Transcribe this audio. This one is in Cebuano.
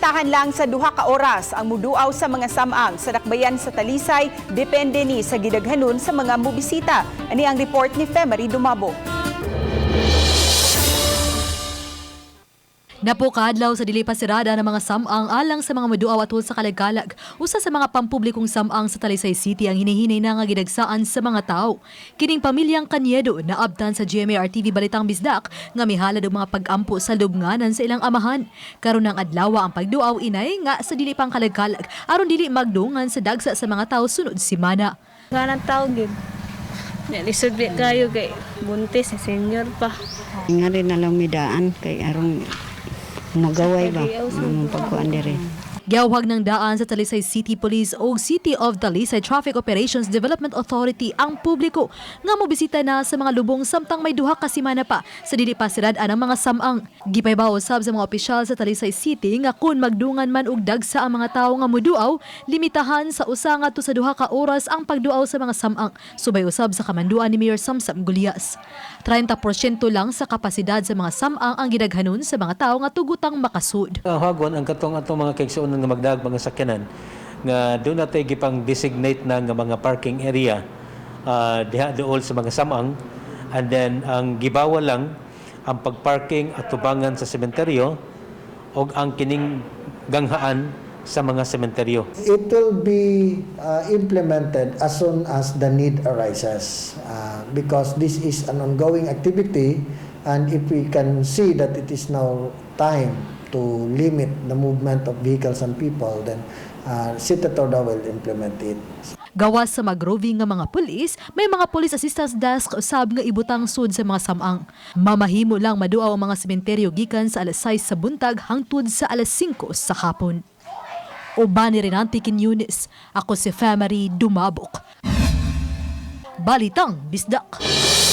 Limitahan lang sa 2 ka oras ang muduaw sa mga samang sa dakbayan sa Talisay, depende ni sa gidaghanon sa mga mubisita. Ani ang report ni Femary Dumabo. Napukadlaw sa dili pa sirada ng mga samang alang sa mga muduaw atol sa kalagkalag. Usa sa mga pampublikong samang sa Talisay City ang hinihinay na nga gidagsaan sa mga tao. Kining pamilyang Kanyedo na abtan sa GMA RTV Balitang Bisdak nga mihalad og mga pag-ampo sa lubnganan sa ilang amahan. Karon ng adlaw ang pagduaw, inay, nga sa dili pang kalagkalag aron dili magdungan sa dagsa sa mga tao sunod simana. Ganang tao gid. Nya lisod bi kayo kay buntis si senior pa. Nga rin na lang midaan kay aron magaway ba ang pagkuan diri. Giawhag ng daan sa Talisay City Police o City of Talisay Traffic Operations Development Authority ang publiko nga mobisita na sa mga lubong samtang may 2 ka semana pa sa dili pa sirad-an ang mga samang. Gipaybawo usab sa mga opisyal sa Talisay City nga kung magdungan man og dagsa ang mga tawo nga moduaw, limitahan sa 1 ngadto sa 2 ka oras ang pagduaw sa mga samang. Subay usab sa kamanduan ni Mayor Samsam Gullas. 30% lang sa kapasidad sa mga samang ang gidaghanon sa mga tawo nga tugutang makasud. Ang hagon ang katong atong mga kaigsuonan nga magdaag mga sakyanan nga doon natay gipang designate na nga mga parking area diha duol sa mga samang, and then ang gibawal lang ang pagparking at tubangan sa sementeryo og ang kining ganghaan sa mga sementeryo. It will be implemented as soon as the need arises because this is an ongoing activity, and if we can see that it is now time to limit the movement of vehicles and people, then City Toda will implement it. Gawas sa mag-roving nga mga pulis, may mga police assistance desk usab nga ibutang sud sa mga samang. Mamahimo lang maduaw ang mga sementeryo gikan sa alas 6 sa buntag hangtod sa alas 5 sa hapon. Uban ni Renante Quiñones, ako si Femary Dumabok. Balitang Bisdak.